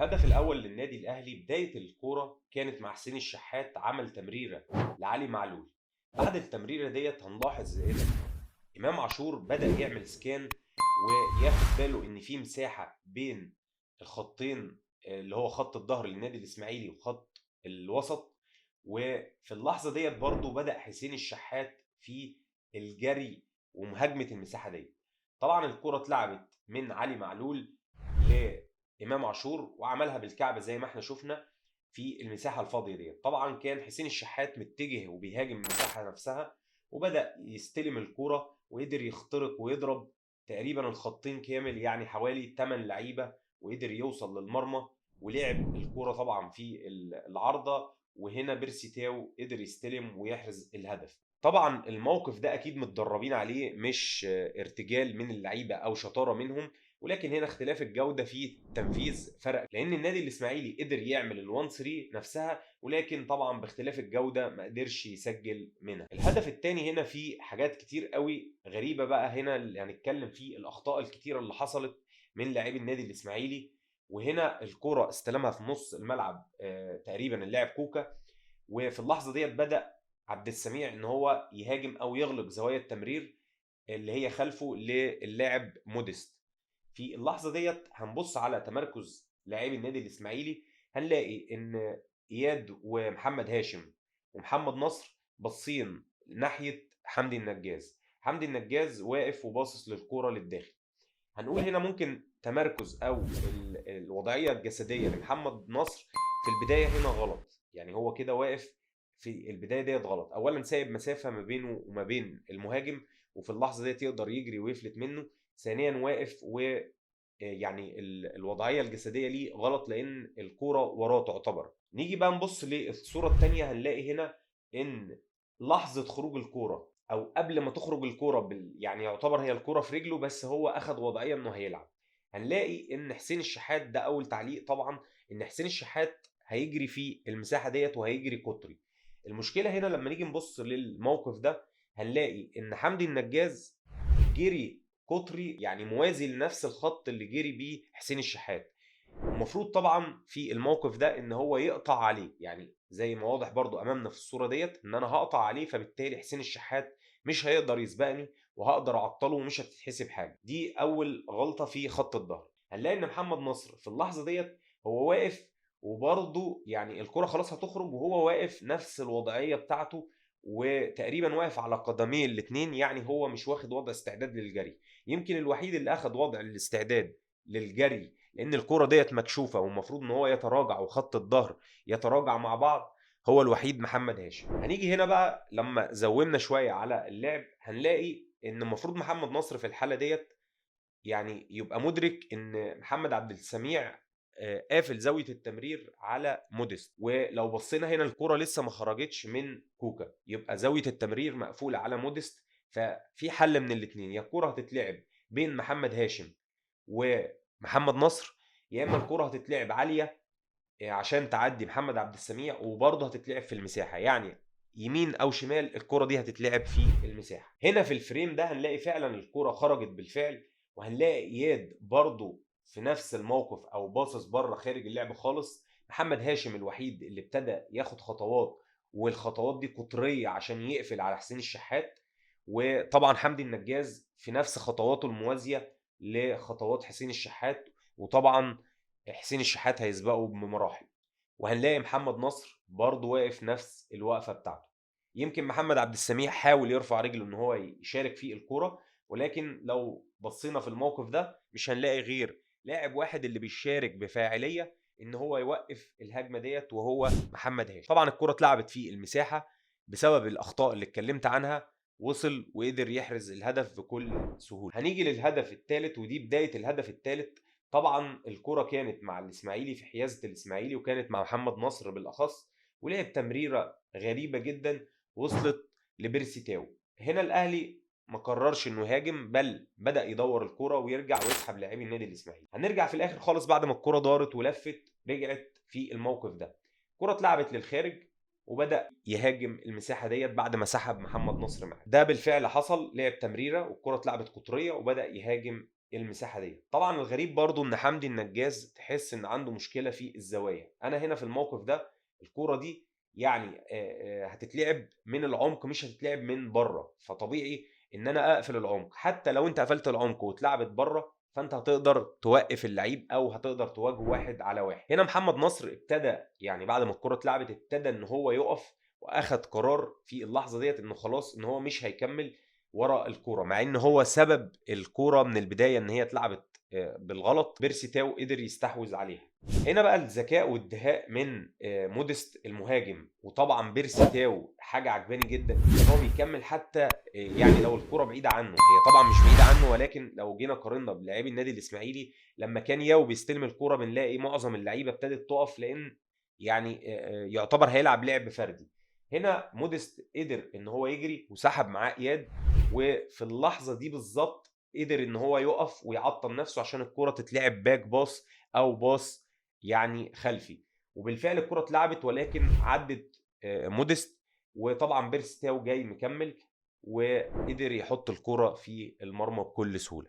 الهدف الاول للنادي الاهلي، بداية الكورة كانت مع حسين الشحات، عمل تمريره لعلي معلول. بعد التمريره ديت هنلاحظ هنا امام عاشور بدا يعمل scan وياخد باله ان في مساحة بين الخطين اللي هو خط الظهر للنادي الاسماعيلي وخط الوسط. وفي اللحظة ديت برضو بدا حسين الشحات في الجري ومهاجمه المساحة ديت. طبعا الكره اتلعبت من علي معلول لامام عاشور وعملها بالكعب زي ما احنا شفنا في المساحة الفاضيه ديت. طبعا كان حسين الشحات متجه وبيهاجم المساحة نفسها، وبدا يستلم الكره وقدر يخترق ويضرب تقريبا الخطين كامل، يعني حوالي 8 لعيبة، وقدر يوصل للمرمى ولعب الكره طبعا في العارضة، وهنا بيرسي تاو قدر يستلم ويحرز الهدف. طبعا الموقف ده اكيد متدربين عليه، مش ارتجال من اللعيبة او شطارة منهم، ولكن هنا اختلاف الجودة في التنفيذ فرق، لان النادي الاسماعيلي قدر يعمل ال1 3 نفسها، ولكن طبعا باختلاف الجودة ما قدرش يسجل منها. الهدف الثاني هنا فيه حاجات كتير قوي غريبة بقى، هنا اللي هنتكلم فيه الاخطاء الكتيرة اللي حصلت من لاعبي النادي الاسماعيلي. وهنا الكره استلمها في نص الملعب تقريبا اللاعب كوكا، وفي اللحظة ديت بدا عبد السميع ان هو يهاجم او يغلق زوايا التمرير اللي هي خلفه للاعب موديست. في اللحظة ديت هنبص على تمركز لاعبي النادي الاسماعيلي، هنلاقي ان اياد ومحمد هاشم ومحمد نصر باصين ناحية حمدي النجاز. حمدي النجاز واقف وباصص للكورة للداخل. هنقول هنا ممكن تمركز او الوضعية الجسدية لمحمد نصر في البداية هنا غلط، يعني هو كده واقف في البداية ديت غلط. اولا سايب مسافة ما بينه وما بين المهاجم، وفي اللحظة ديت يقدر يجري ويفلت منه. ثانيا واقف و يعني الوضعية الجسدية ليه غلط لان الكورة وراه تعتبر. نيجي بقى نبص للصورة الثانية، هنلاقي هنا ان لحظة خروج الكورة او قبل ما تخرج الكورة يعني يعتبر هي الكورة في رجله، بس هو اخذ وضعية انه هيلعب. هنلاقي ان حسين الشحات، ده اول تعليق طبعا، ان حسين الشحات هيجري في المساحة ديت وهيجري قطري. المشكلة هنا لما نيجي نبص للموقف ده هنلاقي ان حمدي النجاز جري قطري، يعني موازي لنفس الخط اللي جري بيه حسين الشحات. المفروض طبعا في الموقف ده ان هو يقطع عليه، يعني زي ما واضح برضو امامنا في الصورة ديت ان انا هقطع عليه، فبالتالي حسين الشحات مش هيقدر يسبقني وهقدر اعطله ومش هتتحسب حاجة. دي اول غلطه في خط الظهر. هنلاقي ان محمد نصر في اللحظة ديت هو واقف، وبرضه يعني الكره خلاص هتخرج وهو واقف نفس الوضعية بتاعته، وتقريبا واقف على قدميه الاثنين، يعني هو مش واخد وضع استعداد للجري. يمكن الوحيد اللي اخد وضع الاستعداد للجري لان الكره ديت مكشوفة والمفروض ان هو يتراجع وخط الظهر يتراجع مع بعض، هو الوحيد محمد هاشم. هنيجي هنا بقى لما زومنا شوية على اللعب هنلاقي ان المفروض محمد نصر في الحالة ديت يعني يبقى مدرك ان محمد عبد السميع قافل زاوية التمرير على موديست، ولو بصينا هنا الكره لسه ما خرجتش من كوكا، يبقى زاوية التمرير مقفولة على موديست. ففي حل من الاثنين، يا الكره هتتلعب بين محمد هاشم ومحمد نصر، يا اما الكره هتتلعب عالية عشان تعدي محمد عبد السميع وبرضه هتتلعب في المساحة، يعني يمين او شمال الكره دي هتتلعب في المساحة. هنا في ال frame ده هنلاقي فعلا الكره خرجت بالفعل، وهنلاقي اياد برضه في نفس الموقف او باصص بره خارج اللعب خالص. محمد هاشم الوحيد اللي ابتدى ياخد خطوات، والخطوات دي قطرية عشان يقفل على حسين الشحات، وطبعا حمدي النجاز في نفس خطواته الموازيه لخطوات حسين الشحات، وطبعا حسين الشحات هيسبقه بمراحل. وهنلاقي محمد نصر برضه واقف نفس الوقفة بتاعته. يمكن محمد عبد السميع حاول يرفع رجله ان هو يشارك في الكورة، ولكن لو بصينا في الموقف ده مش هنلاقي غير لاعب واحد اللي بيشارك بفاعليه ان هو يوقف الهجمة ديت، وهو محمد هاشم. طبعا الكره اتلعبت في المساحة بسبب الاخطاء اللي اتكلمت عنها، وصل وقدر يحرز الهدف بكل سهولة. هنيجي للهدف الثالث، ودي بداية الهدف الثالث. طبعا الكره كانت مع الاسماعيلي في حيازه الاسماعيلي، وكانت مع محمد نصر بالاخص، ولعب تمريره غريبة جدا وصلت لبيرسي تاو. هنا الاهلي ما قررش انه يهاجم، بل بدا يدور الكره ويرجع ويسحب لاعبي النادي الاسماعيلي. هنرجع في الاخر خالص بعد ما الكره دارت ولفت رجعت في الموقف ده، الكره اتلعبت للخارج وبدا يهاجم المساحة ديت بعد ما سحب محمد نصر معاه. ده بالفعل حصل، لعب تمريره والكره اتلعبت قطرية وبدا يهاجم المساحة دي. طبعا الغريب برضو ان حمدي النجاز تحس ان عنده مشكلة في الزوايا. انا هنا في الموقف ده الكورة دي يعني هتتلعب من العمق مش هتتلعب من بره، فطبيعي ان انا اقفل العمق. حتى لو انت قفلت العمق واتلعبت بره فانت هتقدر توقف اللعيب او هتقدر تواجهه واحد على واحد. هنا محمد نصر ابتدى يعني بعد ما الكره اتلعبت ابتدى ان هو يقف، واخد قرار في اللحظة ديت انه خلاص ان هو مش هيكمل ورا الكورة، مع ان هو سبب الكورة من البداية ان هي اتلعبت بالغلط. بيرسي تاو قدر يستحوذ عليها. هنا بقى الذكاء والدهاء من موديست المهاجم، وطبعا بيرسي تاو حاجة عجباني جدا ان هو بيكمل حتى يعني لو الكورة بعيدة عنه. هي طبعا مش بعيدة عنه، ولكن لو جينا قارنا بلاعبي النادي الاسماعيلي لما كان ياو بيستلم الكورة بنلاقي معظم اللعيبة ابتدت تقف، لان يعني يعتبر هيلعب لعب فردي. هنا موديست قدر ان هو يجري وسحب معاه اياد، وفي اللحظة دي بالظبط قدر ان هو يقف ويعطل نفسه عشان الكرة تتلعب back pass او pass يعني خلفي. وبالفعل الكرة اتلعبت، ولكن عدت موديست، وطبعا بيرسي تاو جاي مكمل وقدر يحط الكرة في المرمى بكل سهولة.